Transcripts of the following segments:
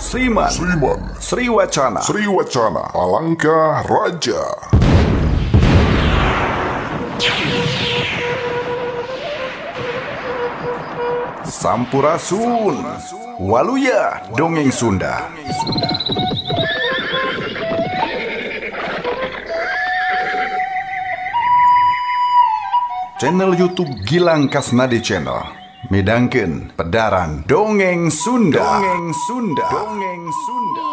Sriman, Sriman, Sriwacana, Sriwacana, Palangka Raja. Sampurasun, Waluya Dongeng Sunda. Channel YouTube Gilang Kasnadi Channel midangkeun pedaran Dongeng Sunda. Dongeng Sunda. Dongeng Sunda.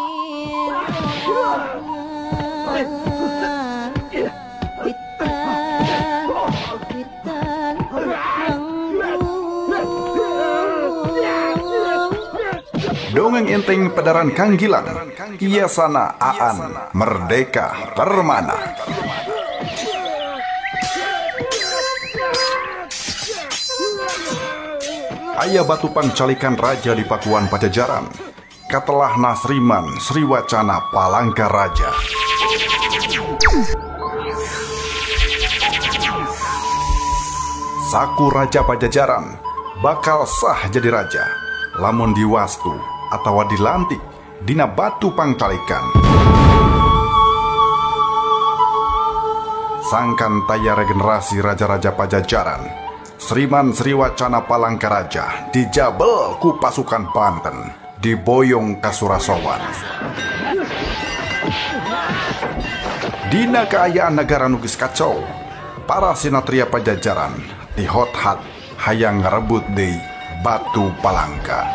Dongeng enteng pedaran Kang Gilang, Iasana Aan Merdeka Permana. Aya batu pangcalikan raja di Pakuan Pajajaran. Katelah Nasriman Sriwacana Palangka Raja. Saku Raja Pajajaran bakal sah jadi raja lamun diwastu atawa dilantik dina batu pangcalikan. Sangkan taya regenerasi raja-raja Pajajaran, Sriman Sriwacana Palangka Raja dijabel ku pasukan Banten, diboyong ka Surasowan. Dina kaayaan negara nu geus kacau, para sinatria Pajajaran dihot-hat hayang ngarebut deui Batu Palangka.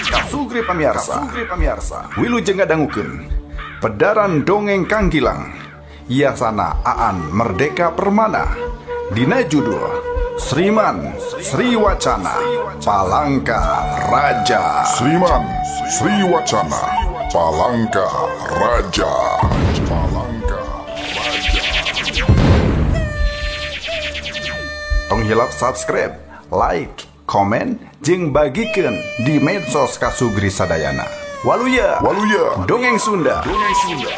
Kasugri pamirsa, wilujeng ngadangukeun pedaran dongeng Kang Gilang, Iasana Aan Merdeka Permana, dina judul Sriman Sriwacana Palangka Raja. Sriman Sriwacana Palangka Raja. Palangka Raja. Tong hilap subscribe, like, komen, jeung bagikeun di medsos Kasugri sadayana. Waluya, Waluya, Dongeng Sunda. Dongeng Sunda.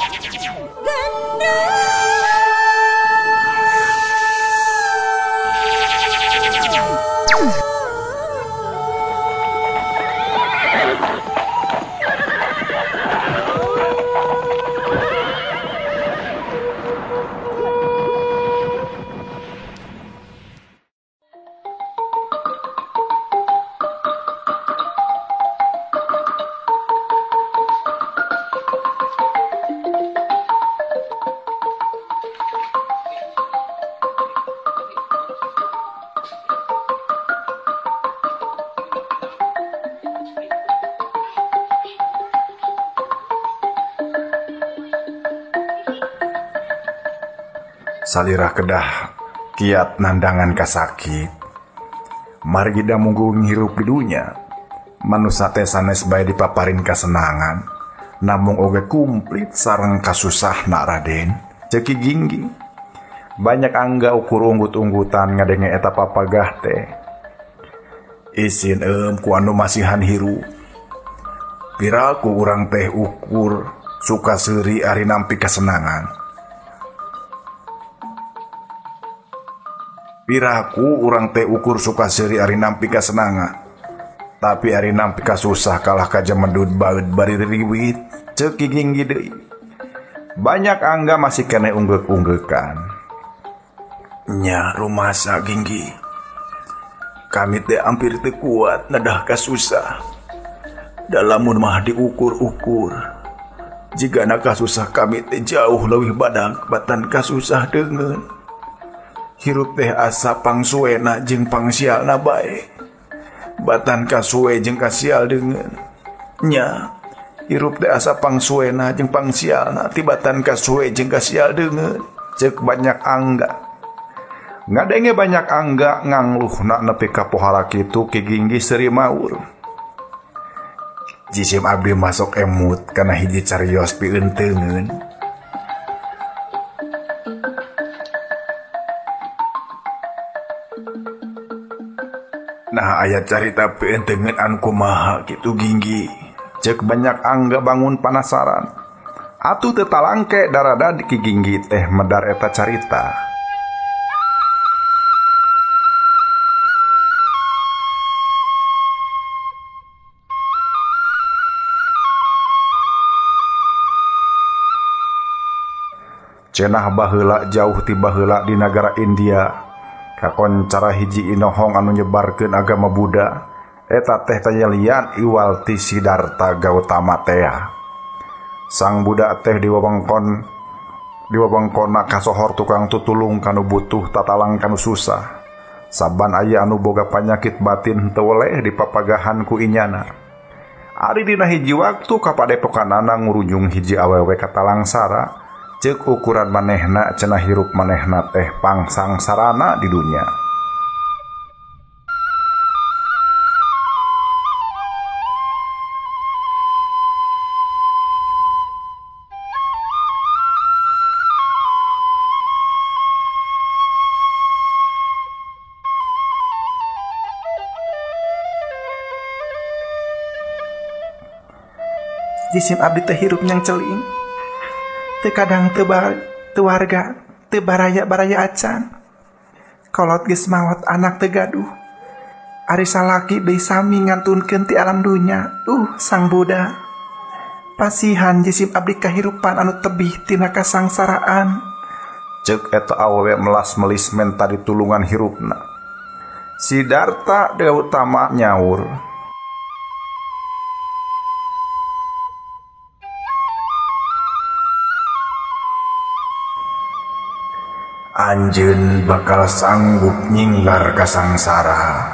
Salirah kedah kiat nandangan kasakit, margi da munggu ngirup di dunya. Manusa teh sanes bae dipaparin kasenangan, namung oge kumplit sareng kasusahna Raden. Ceuk Ki Gingging. Banyak angga ukur unggut-unggutan ngadenge eta papagah teh. Isin ku anu masihan hirup. Piraku urang teh ukur suka seuri ari nampi kasenangan. Piraku urang teh ukur suka seuri ari nampi kasenangan, tapi ari nampi kasusah kalah ka jemedud baeud bari riwit. Ceuk Ki Ginggi deui. Banyak angga masih keneh unggeuk-unggeukan. Nya rumasa Ginggi, kami teh hampir teu kuat nedah kasusah. Dalamun mah diukur-ukur, jigana kasusah kami teh jauh leuwih badag batan kasusah deungeun. Hirup teh asa pangsuena jeung pangsialna bae, batan kasuwe jeung kasial deungeun. Nya hirup teh asa pangsuena jeung pangsialna tibatan kasuwe jeung kasial deungeun. Ceuk banyak angga. Ngadenge banyak angga ngangluhna nepi ka pohara kitu Ki Ginggi seuri maur. Jisim abdi masuk emut kana hiji carios pieunteuneun. Nah aya carita pieunteuneun anu kumaha kitu Ginggi. Cek banyak angga bangun panasaran. Atuh teu talangke darada Ki Ginggi teh medar eta carita. Cenah baheula jauh ti baheula di nagara India kakoncara hiji inohong anu nyebarkeun agama Buddha eta teh tanyalian iwal ti Siddhartha Gautama tea. Sang Buddha teh diwawengkonna kasohor tukang tutulung kanu butuh tatalang kanu susah. Saban aya anu boga panyakit batin teu weleh dipapagahan ku inyana. Ari dina hiji waktu ka padepokanana ngurujung hiji awewe katalangsara. Ceuk ukuran manehna cenah hirup manehna teh pangsangsarana di dunya. Jisim abdi teh hirup nyang celing. Teu kadang teu warga teu baraya-baraya acan. Kolot geus maot anak teu gaduh. Ari salaki deui sami ngantunkeun ti alam dunya. Sang Buddha. Pasihan jisim abdi kahirupan anu tebih tina kasangsaraan. Ceuk eta awewe melas-melis menta ditulungan hirupna. Siddhartha Gautama nyaur. Anjeun bakal sanggup nyinglar kasangsara.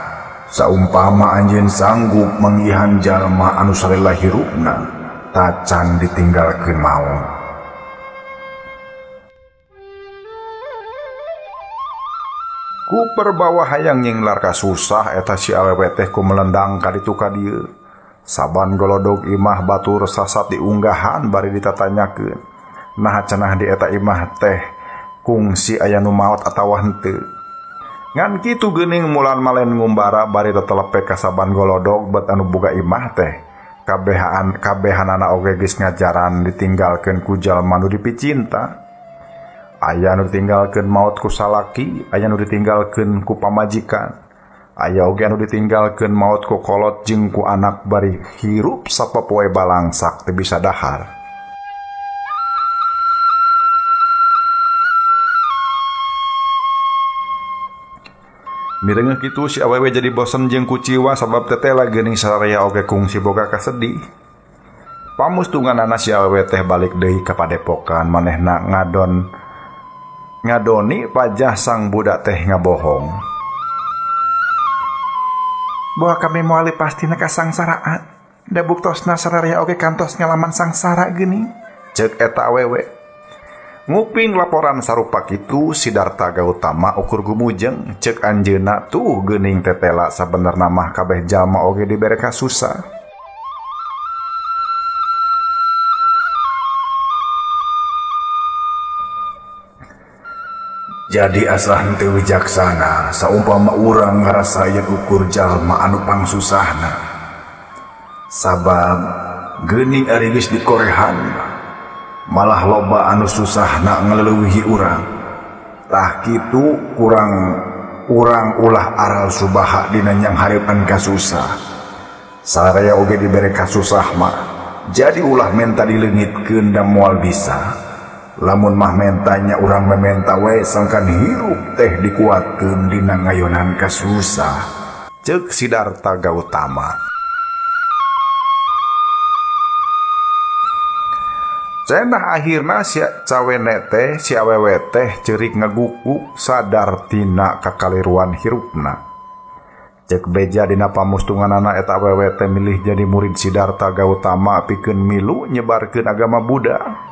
Saumpama anjeun sanggup manggihan jalma anu salila hirupna tacan ditinggalkeun maot. Ku perbawa hayang nyinglar kasusah eta si awewe teh ku melendang ka ditu ka dieu. Saban golodog imah batur sasat diunggahan bari ditatanyakeun. Naha cenah di eta imah teh kungsi aya nu maot atawa henteu. Ngan kitu geuning mulan malen ngumbara bari tetelepe ka saban golodog bet anu boga imah teh. Kabehanana oge geus ngajaran ditinggalkeun ku jalma nu dipicinta. Aya nu ditinggalkeun maot ku salaki, aya nu ditinggalkeun ku pamajikan. Aya oge anu ditinggalkeun maot ku kolot jeung ku anak bari hirup sapopoe balangsak teu bisa dahar. Mirengeuh kitu si awewe jadi bosen jeung kuciwa sabab tetela geuning sararea oge kungsi boga kasedih. Pamustunganana si awewe teh balik deui ka padepokan manehna ngadoni pajah sang budak teh ngabohong. Bahwa kami moal pastina kasangsaraan, da buktosna sararea oge kantos ngalaman sangsara geuning. Ceuk eta awewe. Nguping laporan sarupa kitu Siddhartha Gautama ukur gumujeng ceuk anjeunna tuh geuning tetela sabenerna mah kabeh jalma oge dibere kasusah. Jadi asa henteu wijaksana saumpama urang ngarasa yen ukur jalma anu pangsusahna. Sabab geuning ari geus dikorehan malah loba anu susahna ngaleuwihi urang. Tah kitu kurang urang ulah aral subaha dina nyang hareupan kasusah. Saraya oge dibere kasusah mah jadi ulah menta dileungitkeun da moal bisa. Lamun mah mentanya urang mementa we sangkan hirup teh dikuatkeun dina ngayonan kasusah. Ceuk Siddhartha Gautama. Cenah akhirna si cawene teh si awewe teh ceurik ngaguku sadar tina kakaliruan hirupna. Cek beja dina pamustunganana eta awewe teh milih jadi murid Siddhartha Gautama pikeun milu nyebarkeun agama Buddha.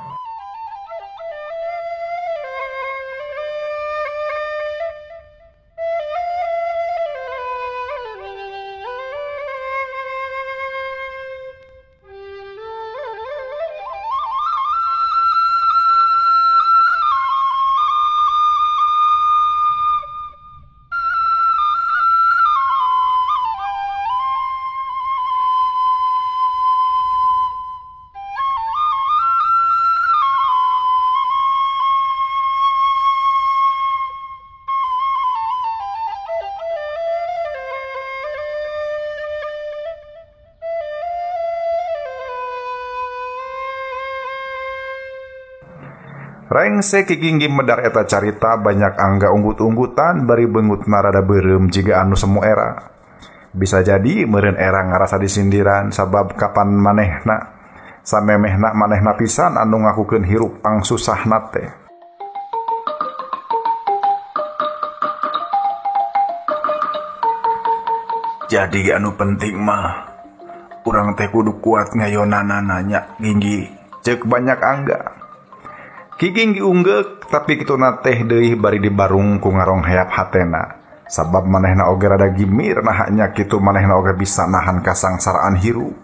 Rengse Ki Ginggi medar eta carita banyak angga unggut-unggutan bari beungutna rada beureum jiga anu semu era. Bisa jadi meureun era ngarasa disindiran sabab kapan manehna samemehna manehna pisan anu ngakukeun hirup pangsusahna teh. Jadi anu penting mah urang teh kudu kuat ngayonanana nya Ginggi, ceuk banyak angga. Ki Ginggi unggeuk tapi kituna teh deui bari dibarung ku ngarongheap hatena. Sabab manehna oge rada gimir nah nya kitu manehna oge bisa nahan kasangsaraan hirup.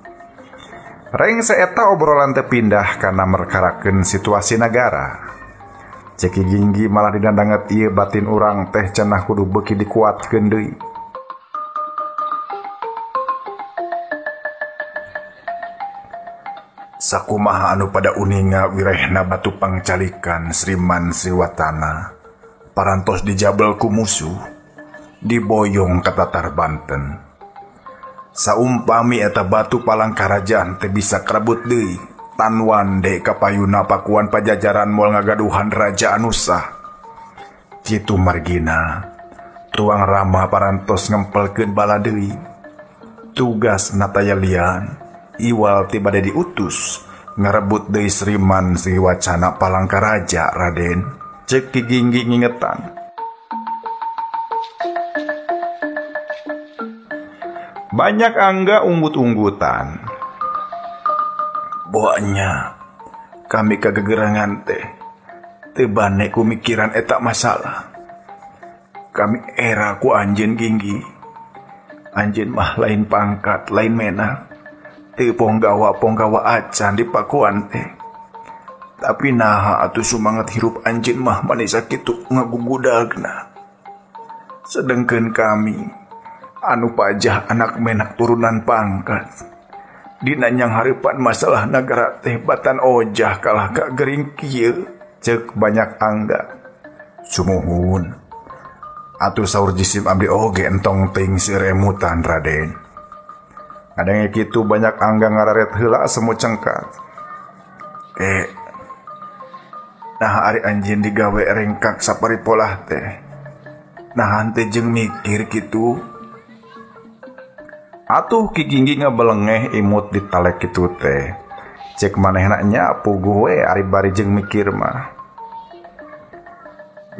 Rengse eta obrolan teh pindah kana merkarakeun situasi nagara. Ceuk Ki Ginggi malah didandanget ieu batin urang teh cenah kudu beuki dikuatkeun deui. Sakumaha anu pada uninga wirehna batu pangcalikan Sriman Sriwatana parantos dijabel ku musuh diboyong ka Tatar Banten. Saumpami eta batu Palangkarajaan teh bisa karebut deui tanwan de kapayuna Pakuan Pajajaran moal ngagaduhan raja anu sah. Kitu margina tuang Rama parantos ngempelkeun bala deui. Tugas natayalian iwal tiba diutus ngarebut deui Sriman Sriwacana Palangkaraja Raden, ceuk Ki Ginggi ngingetan. Banyak angga unggut-unggutan. Boanya kami kagegerangan teh teu bane ku mikiran eta masalah. Kami era ku anjeun Ginggi. Anjeun mah lain pangkat, lain menak. Teu ponggawa-ponggawa acan di Pakuan teh. Tapi naha atuh sumangat hirup anjeun mah manisa kitu ngagugudagna. Sedengkeun kami anu pajah anak menak turunan pangkat. Dina nyang hareupan masalah nagara teh batan ojah kalah ka gering kieu, ceuk banyak angga. Sumuhun. Atuh saur jisim abdi oge entong teuing seueur emutan Raden. Kadang kitu banyak angga ngararet heula semu cengkat. Nah ari anjeun digawe rengkak sapari polah teh. Nah hante jeung mikir kitu. Atuh Ki Ginggi ngabelengeh imut ditalek kitu teh. Cek manehna nya puguh we ari bari jeung mikir mah.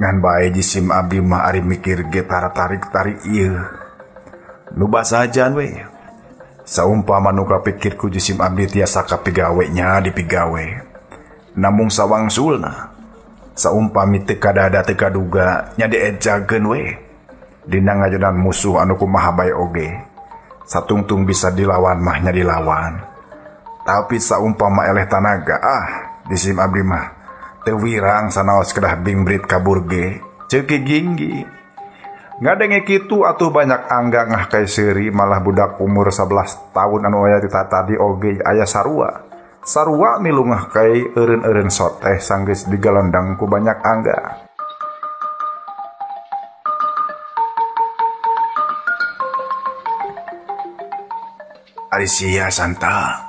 Ngan bae jisim abdi mah ari mikir ge tara tarik-tarik ieu. Nu basajan we. Saumpama nu kapikir ku jisim abdi tiasa kapigawe nya dipigawe. Namung sawangsulna saumpami teu kadada teu kaduga nya diejakeun we. Dina ngajodan musuh anu kumaha bae oge. Satungtung bisa dilawan mah nya dilawan. Tapi saumpama eleh tanaga jisim abdi mah teu wirang sanaos kedah bingbrit kabur ge. Ceuk Ki Ginggi. Ngadenge kitu atuh banyak angga ngah kai seuri malah budak umur 11 tahun anu aya di tadi oge aya sarua. Sarua milu ngah kai eureun-eureun soteh sanggeus digalondang ku banyak angga. Ari sia Santa.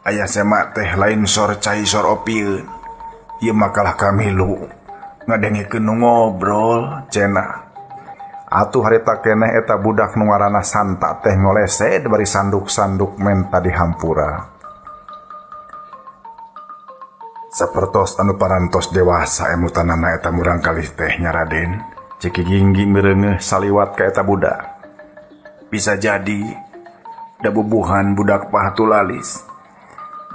Aya sema teh lain sor cai sor opieun. Ieu mah kalah kamilu ngadengekeun nu ngobrol cenah. Atuh harita keneh eta budak nu ngaranna Santa teh ngolesed bari sanduk-sanduk menta dihampura. Sapertos anu parantos dewasa emutanana eta murang kalih teh nya Raden. Ceuk Ki Ginggi mireungeuh saliwat ka eta budak. Bisa jadi da bubuhan budak pahatulalis.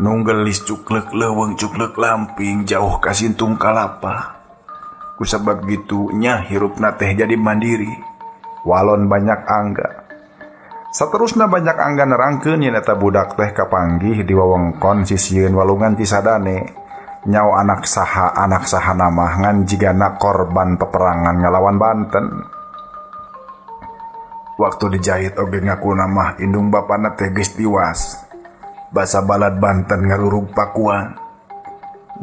Nunggelis cuklek leuweung cuklek lamping jauh ka sintung kalapa. Kusabab gitu nya hirupna teh jadi mandiri. Walon banyak angga. Saterusna banyak angga nerangkeun yen eta budak teh kapanggih di wewengkon sisieun walungan Cisadane. Nyau anak saha namah ngan jigana korban peperangan ngalawan Banten. Waktu dijahit oge ngaku namah indung bapana teh geus tiwas. Basa balad Banten ngarurug Pakuan.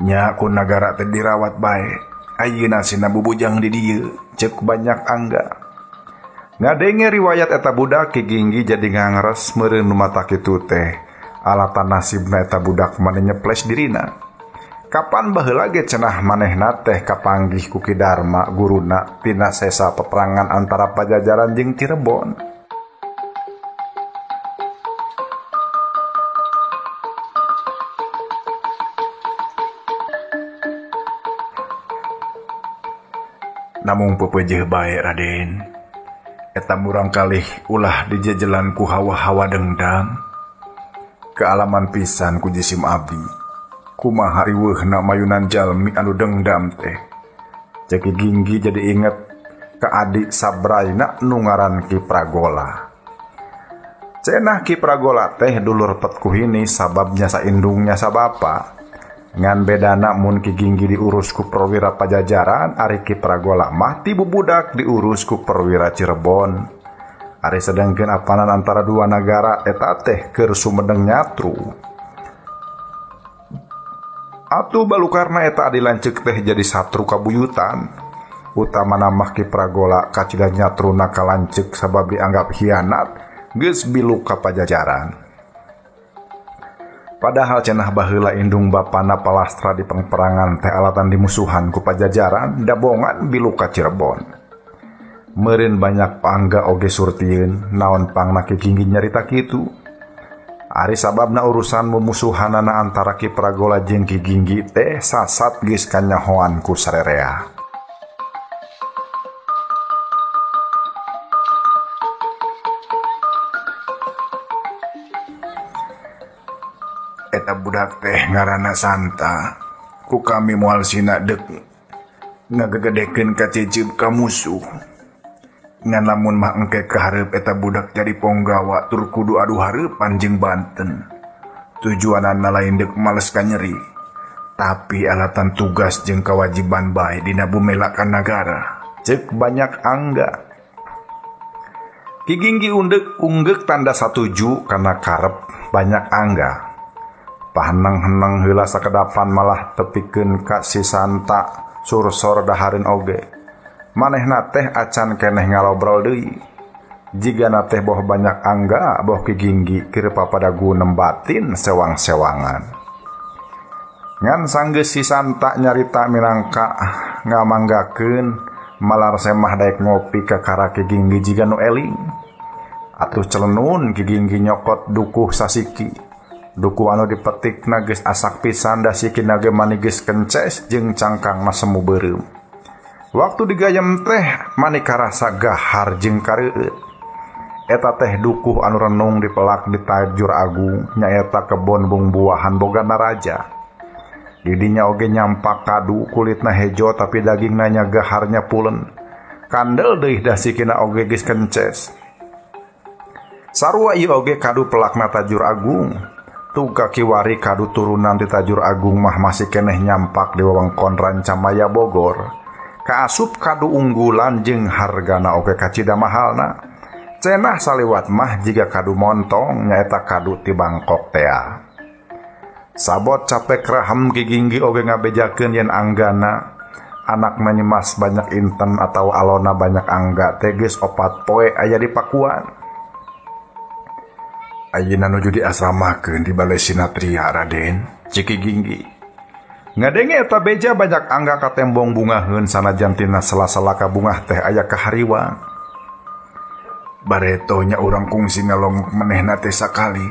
Nya ku nagara teh dirawat bae. Ayeuna sina bubujang di dieu, ceuk banyak angga. Ngadenge riwayat eta budak Ki Ginggi jadi ngangres meureun nu mata kitu teh. Alatan nasibna eta budak mah nyeples dirina. Kapan baheula ge cenah manehna teh kapanggih ku Ki Darma guruna tina sesa peperangan antara Pajajaran jeung Cirebon. Namung pepeujeuh bae Raden. Eta murang kalih ulah dijejelan ku hawa-hawa dengdam. Kealaman pisan ku jisim abdi. Kumaha riweuhna mayunan jalmi anu dengdam teh. Cek Ki Ginggi jadi inget ka adik sabraina nu ngaran Ki Pragola. Cenah Ki Pragola teh dulur pet kuhini sababnya saindungnya sabapa. Ngan bedana mun Ki Ginggi diurus ku perwira Pajajaran, ari Ki Pragola mah ti bubudak diurus ku perwira Cirebon. Ari sedengkeun apanan antara dua nagara eta teh keur sumedeng nyatru. Atuh balukarna eta adi lanceuk teh jadi satru kabuyutan. Utamana mah Ki Pragola kacida nyatruna ka lanceuk sabab dianggap hianat geus biluk ka Pajajaran. Padahal cenah baheula indung bapana palastra di pengperangan teh alatan dimusuhan ku Pajajaran dabongan biluk ka Cirebon. Meureun banyak pangga oge surtieun naon pangna Ki Ginggi nyarita kitu. Ari sababna urusan mumusuhanana antara Ki Pragola jeung Ki Ginggi teh sasat geus kanyahoan ku sarerea. Eta budak teh ngaranna Santa. Ku kami moal sina deuk ngagegedekeun ka cicip ka musuh. Ngan lamun mah engke kahareup eta budak jadi ponggawa tur kudu adu hareupan jeung Banten. Tujuanana lain deuk males ka nyeri, tapi alatan tugas jeung kewajiban bae dina bumelakan nagara. Ceuk banyak angga. Ki Ginggi undek unggeuk tanda satuju kana karep banyak angga. Paheneng-heneng heula sakedapan malah tepikeun ka si Santa sursor dahareun oge. Manehna teh acan keneh ngalobrol deui. Jigana teh boh banyak angga boh Ki Ginggi keur papadagu nembatin sewang-sewangan. Ngan sanggeus si Santa nyarita minangka ngamanggakeun malar semah daek ngopi ka kara Ki Ginggi jiga nu eling. Atuh celenun Ki Ginggi nyokot dukuh sasiki. Duku anu dipetikna geus asak pisan da sikina ge mani geus kences jeung cangkangna semu beureum. Waktu digayem teh mani karasa gahar jeung kareueut. Eta teh dukuh anu renung dipelak di Tajur Agung nyaeta kebon bungbuahan bogana raja. Didinya oge nyampak kadu kulitna hejo tapi dagingna nya gaharnya pulen. Kandel deui da sikina oge geus kences. Sarua ieu oge kadu pelakna Tajur Agung. Tuga kiwari kadu turunan di Tajur Agung mah masih keneh nyampak di wewengkon Rancamaya Bogor. Kaasup kadu unggulan jeung hargana oge kacida mahalna. Cenah saliwat mah jiga kadu montong nyaeta kadu ti Bangkok tea. Sabot capek rahem Ki Ginggi oge ngabejakeun yen anggana anakna nyemas banyak inten atau alona banyak angga teh geus 4 poe aya di Pakuan. Ayeuna nuju diasramakeun di Balai Sinatria Raden, Cik Ki Ginggi. Ngadenge eta beja banyak angga katembong bungaheun sanajan tina sela-sela kabungah teh aya kahariwang. Bareto nya urang kungsi ngalongok manehna teh sakali.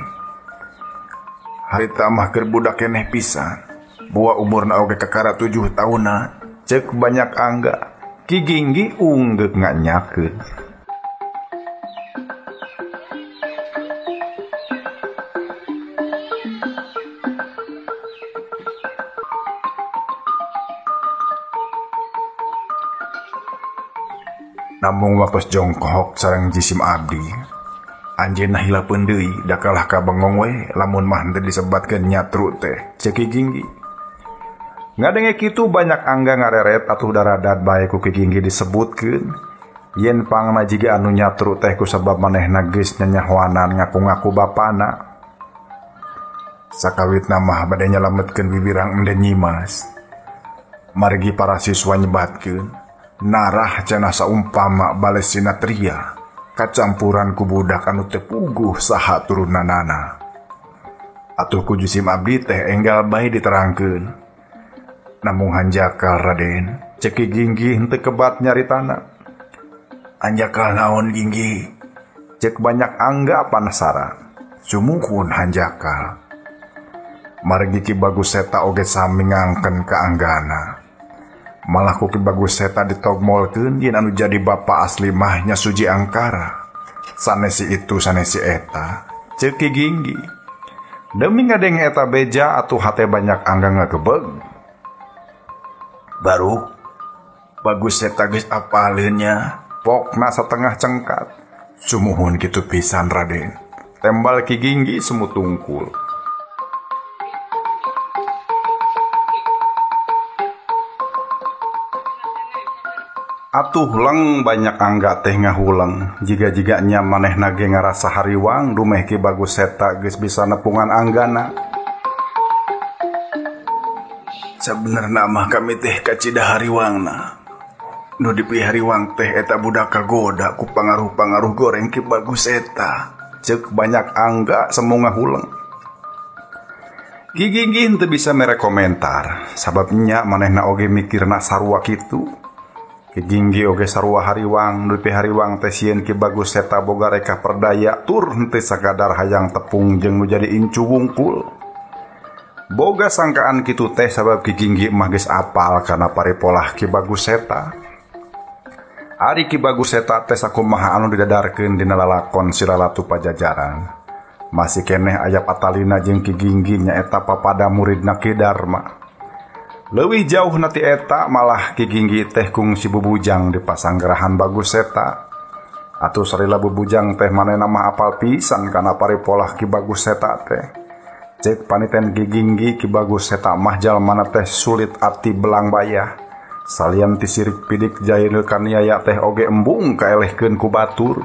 Harita mah keur budak keneh pisan. Buah umurna oge kakara 7 tahunan. Ceuk banyak angga. Ki Ginggi unggeuk nganyakeun. Namung waktu jongkok sareng jisim abdi, anjeunna hilapeun deui da kalah ka bengong we lamun mah henteu disebatkeun nyatru teh ceuk Ki Ginggi. Ngadenge kitu banyak angga ngareret atuh daradat bae ku Ki Ginggi disebutkeun yen pangna jiga anu nyatru teh ku sabab manehna geus nyanyahoanan ngaku-ngaku bapana. Sakawitna mah bade nyalametkeun bibirang ende Nyimas. Margi para siswa nyebatkeun narah cenah saumpama Balai Sinatria kacampuran ku budak anu teu puguh saha turunanana. Atuh ku jisim abdi teh enggal bae diterangkeun. Namung hanjakal Raden, cek Ki Ginggi henteu kebat nyaritana. Hanjakal naon Ginggi? Cek banyak angga panasaran. Sumuhun hanjakal. Margi Ki Bagus Seta oge sami ngangken ka Anggana. Malah ku Ki Bagus Seta ditogmolkeun yen anu jadi bapa asli mah nya Suji Angkara. Sanesi itu sanesi eta, cek Ki Ginggi. Demi ngadenge eta beja atuh hate banyak angga ngagebeg. Baru Bagus Seta geus apaleun nya, pokna setengah cengkat. Sumuhun kitu pisan Raden. Tembal Ki Ginggi semu tungkul. Atuh leng banyak angga teh ngahuleng. Jiga-jiga nya manehna ge ngarasa hariwang dumeh Ki Bagus Seta geus bisa nepungan Anggana. Sabenerna mah kami teh kacida hariwangna. Nu dipihariwang teh eta budak kagoda ku pangaruh-pangaruh goreng Ki Bagus Seta. Cek banyak angga semu ngahuleng. Ki Ginggi henteu bisa mere komentar, sabab nya manehna oge mikirna sarua kitu. Ki Ginggi oge sarua hariwang, nu dipihariwang teh sieun Ki Bagus Seta boga reka perdaya tur henteu sakadar hayang tepung jeung nu jadi incu wungkul. Boga sangkaan kitu teh sabab Ki Ginggi mah geus apal kana paripolah Ki Bagus Seta. Ari Ki Bagus Seta teh sakumaha anu didadarkeun dina lalakon Silalatu Pajajaran. Masih keneh aya patalina jeung Ki Ginggi nyaeta papada muridna Ki Darma. Leuwih jauh na ti eta malah Ki Ginggi teh kungsi bubujang di pasanggerahan Bagus Seta. Atuh sarila bubujang teh manehna mah apal pisan kana paripolah Ki Bagus Seta teh. Cek paniten Ki Ginggi Ki Bagus Seta mah jalmana teh sulit ati belang bayah. Salian ti sirik pidik jail kaniaya teh oge embung kaelehkeun ku batur.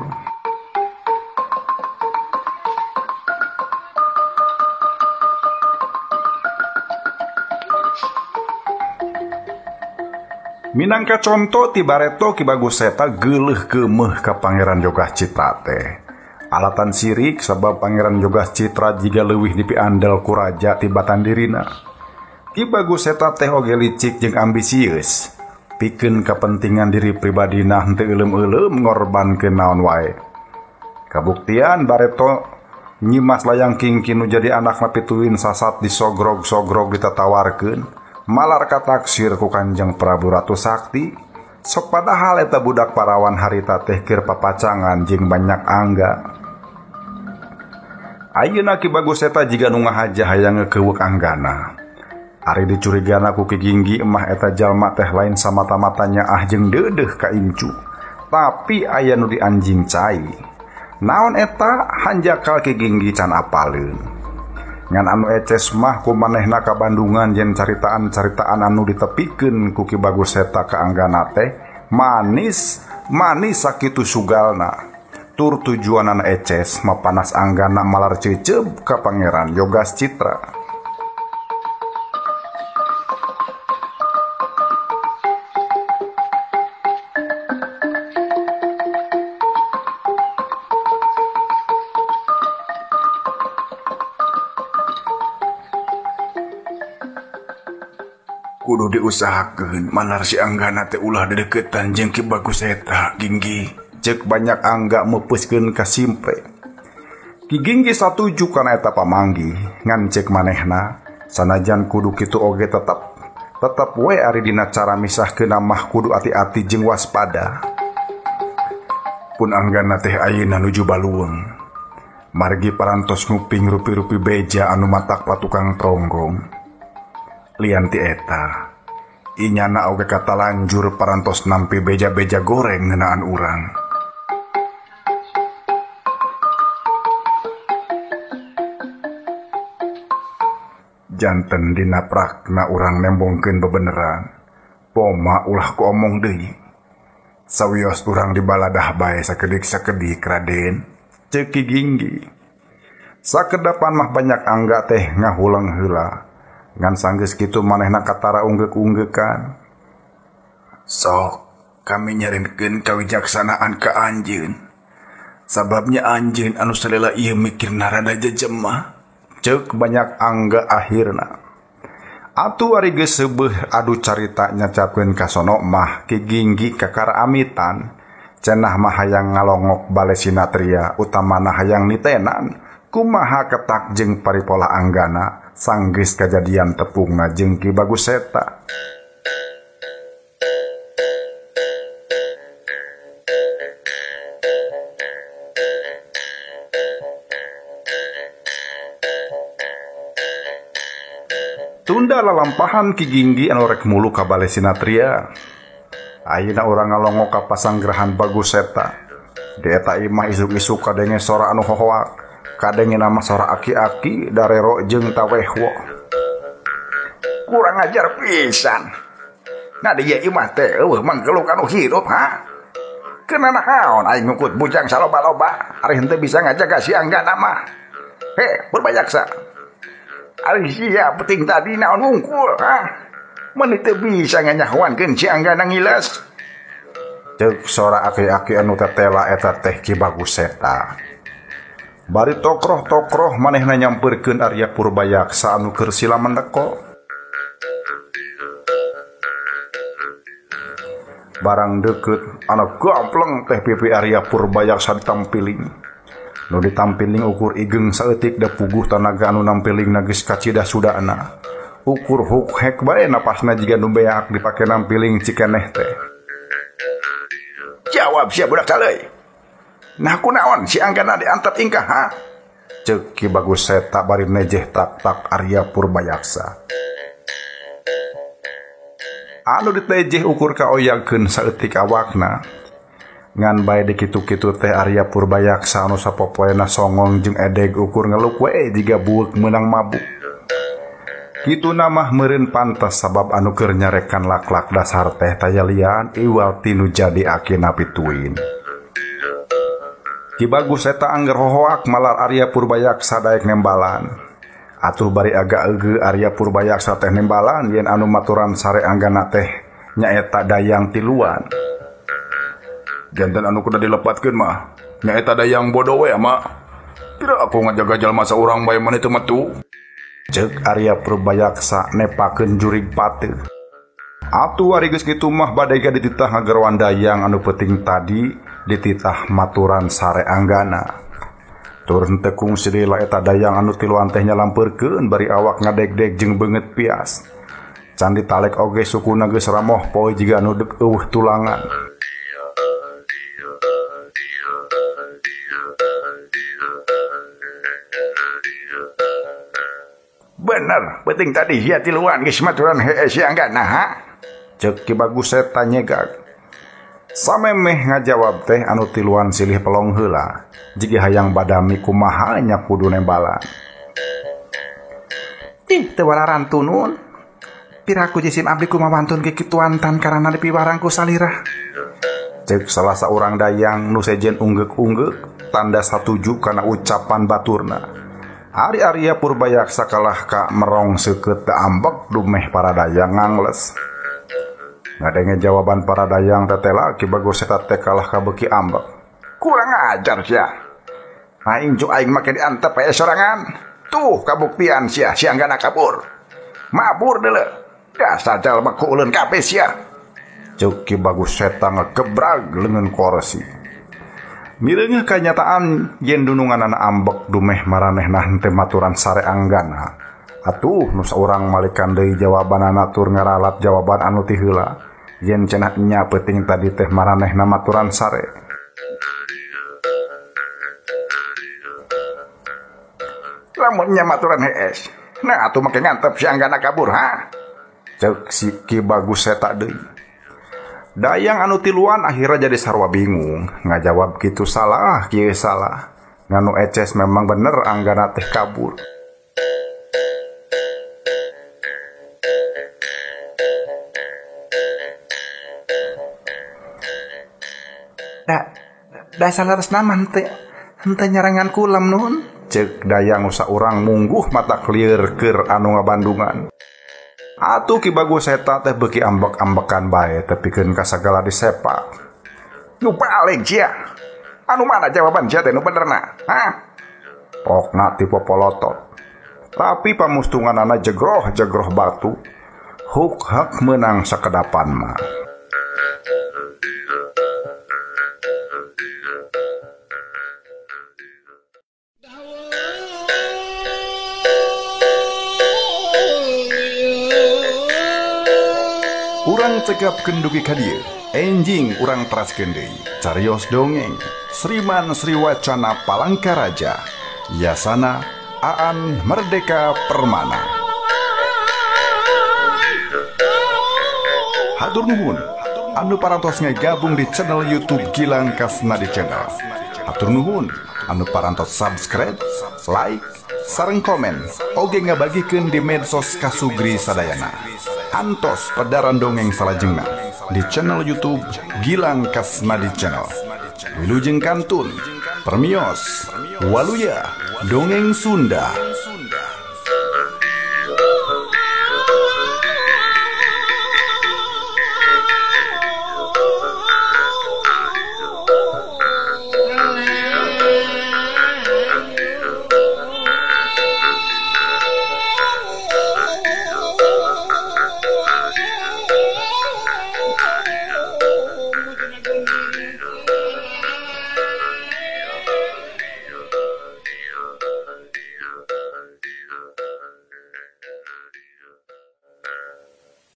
Minangka conto ti bareto Ki Bagus Seta geuleuh keumeuh ka Pangeran Yogas Citra teh. Alatan sirik sabab Pangeran Yogas Citra jiga leuwih dipiandel ku raja tibatan dirina. Ki Bagus Seta teh oge licik jeung ambisius. Pikeun kapentingan diri pribadina henteu euleum-euleum ngorbankeun naon wae. Kabuktian bareto Nyimas Layang Kingkin nu jadi anakna pituin sasat disogrog-sogrog ditatawarkeun. Malar kataksir ku Kanjeng Prabu Ratu Sakti. Sok padahal eta budak parawan harita teh keur papacangan jeung banyak angga. Ayeuna Ki Bagus Seta jiga nu ngahaja hayang ngeukeuk Anggana. Ari dicurigana ku Ki Ginggi mah eta jalma teh lain samata-matanya ah jeung deudeuh ka incu. Tapi aya nu dianjing cai. Naon eta hanjakal Ki Ginggi can apaleun. Ngan anu eces mah ku manehna ka Bandungan yen caritaan-caritaan anu ditepikeun ku Ki Bagus Seta ka Anggana teh manis manis sakitu sugalna. Tur tujuanana eces mapanas Anggana malar ceuceub ka Pangeran Yogas Citra. Kudu diusahakeun manar si Anggana teh ulah dedeketan jeung Ki Bagus Seta Ginggi. Cek banyak angga meupeuskeun ka simpe. Ki Ginggi satuju kana eta pamanggih ngan cek manehna sanajan kudu kitu oge tetep we ari dina cara misahkeun mah kudu ati-ati jeung waspada. Pun Anggana teh ayeuna nuju baluweung. Margi parantos nguping rupi-rupi beja anu matak patukang tonggong. Lian ti eta inyana oge katalanjur parantos nampi beja-beja goreng ngeunaan urang. Janten dina prakna urang nembongkeun bebeneran. Poma ulah ku omong deui. Sawios urang dibaladah bae sakedik-sakedik Raden. Cek Ki Ginggi. Sakedapan mah banyak angga teh ngahuleng heula. Ngan sanggeus kitu manehna katara unggeuk-unggeukan. Sok kami nyarenkeun kawijaksanaan ka anjeun. Sababnya anjeun anu salila ieu mikirna rada jejemah. Cek banyak angga akhirna. Atuh ari geus seubeuh adu carita nyacapkeun ka sono mah Ki Ginggi kakara amitan. Cenah mah hayang ngalongok bale Sinatria utamana hayang nitenan. Kumaha ketak jeung paripola Anggana sanggeus kajadian tepungna jeung Ki Bagus Seta. Tunda lalampahan Ki Ginggi anu rek mulu ka bale Sinatria. Ayeuna urang ngalongok ka pasanggrahan Bagus Seta. Di eta imah isuk-isuk kadenge sora anu hohoak. Kadenge nama sora aki-aki darero jeung tawehwo. Kurang ajar pisan. Nah di ieu imah teh eueuh manggeluk anu hirup ha. Keuna naon aing ngukut bujang saloba-loba ari henteu bisa ngajaga si Anggana mah. He, Purbayaksa. Ari sia penting tadi naon wungkul ha. Meuni teu bisa nganyahoankeun si Anggana ngiles. Ceuk sora aki-aki anu tetela eta teh Ki Bagus Seta. Bari tokroh-tokroh manehna nyamperkeun Arya Purbayaksa anu keur sila mendeko. Barang deukeut anu gampleng teh pipi Arya Purbayaksa ditampiling. Nu ditampiling ukur igeng saeutik da puguh tanaga anu nampiling geus kacida sudana. Ukur hukhek bae napasna jiga nu beak dipake nampiling cikeneh teh. Jawab sia budak caleuy. Nah kunaon si Anggana diantep ingkah ha? Ceuk Ki Bagus Seta bari nejeh tak-tak Arya Purbayaksa. Anu ditejeh ukur kaoyagkeun saeutik awakna. Ngan bae dikitu-kitu teh Arya Purbayaksa anu sapopoena songong jeung edeg ukur ngeluk we jiga bueuk meunang mabuk. Kituna mah meureun pantes sabab anu keur nyarekan lak-lak dasar teh tayalian iwal tinu jadi akina pituin. Ki Bagus Seta angger hohoak malar Arya Purbayaksa daek nembalan. Atuh bari agak eugeut Arya Purbayaksa teh nembalan yen anu maturan sare Anggana teh nyaeta dayang tiluan. Jantan anu kudu dilepatkeun mah nyaeta dayang bodoh we mak. Kira aku ngajaga jalma saurang bae mah teu metu. Ceuk Arya Purbayaksa nepakeun jurig pateuh. Atuh ari geus kitu mah badega dititah ngagerwan dayang anu peuting tadi dititah maturan sare Anggana. Tur henteu kungsi deui eta dayang anu tiluan teh nyalampeurkeun bari awak ngadegdeg jeung beungeut pias. Can ditalek oge sukuna geus ramoh poe jiga anu deuk eueuh tulangan. Bener, penting tadi sia tiluan geus maturan heueuh si Anggana ha? Ceuk Ki Bagus Seta nyegag. Samemeh ngajawab teh anu tiluan silih pelong heula. Jigi hayang badami kumaha nya kudu nembalan. Ih, teu wararan tunun. Piraku jisim abdi kumawantun kikituan tan karana dipiwarang ku salirah. Ceuk salah saurang dayang nu sejen unggeuk-unggeuk tanda satuju kana ucapan baturna. Ari Arya Purbayaksa kalah ka merong seukeut da ambek dumeh para dayang ngangles. Ngadenge jawaban para dayang tetela Ki Bagus Seta teh kalah ka beuki ambek. Kurang ajar sia. Aing cuk aing make diantep aya sorangan. Tuh kabuktian sia si Anggana kabur. Mabur deuleu. Dasar jalma ku uleun kabeh sia. Ceuk Ki Bagus Seta ngegebrag leungeun korsi. Mireungeuh kanyataan yen dununganana ambek dumeh maranehna henteu maturan sare Anggana. Atuh nu saurang malikan deui jawabanana tur ngaralat jawaban anu ti heula. Yen cenah nya peuting tadi teh maranehna maturan sare. Lamun nya maturan hees. Nah atuh make ngantep si Anggana kabur ha? Ceuk si Ki Bagus Seta deui. Dayang anu tiluan akhirnya jadi sarwa bingung. Ngajawab kitu salah, kieu salah. Nganu eces memang bener Anggana teh kabur. Dasar leres nama henteu nyarangan kulam nun. Ceuk dayang saurang mungguh mata lieur keur anu ngabandungan. Atuh Ki Bagus Seta teh beuki ambek-ambekan bae tepikeun ka sagala disepak. Nu balik sia. Anu mana jawaban sia teh nu benerna? Hah? Pokna ti popolotot. Tapi pamustunganana jegroh-jegroh batu. Huk-hak menang sakedapan mah. Urang cekapkeun dugi ka dieu. Enjing urang teraskeun deui. Carios dongeng Sriman Sriwacana Palangkaraja. Yasana Aan Merdeka Permana. Hatur nuhun anu parantos ngagabung di channel YouTube Gilang Kasnadi Channel. Hatur nuhun anu parantos subscribe, like, sareng komen, oge ngabagikeun di medsos kasugri sadayana. Antos pedaran dongeng salajengna di channel YouTube Gilang Kasnadi Channel. Wilujeng kantun, permios, waluya, dongeng Sunda.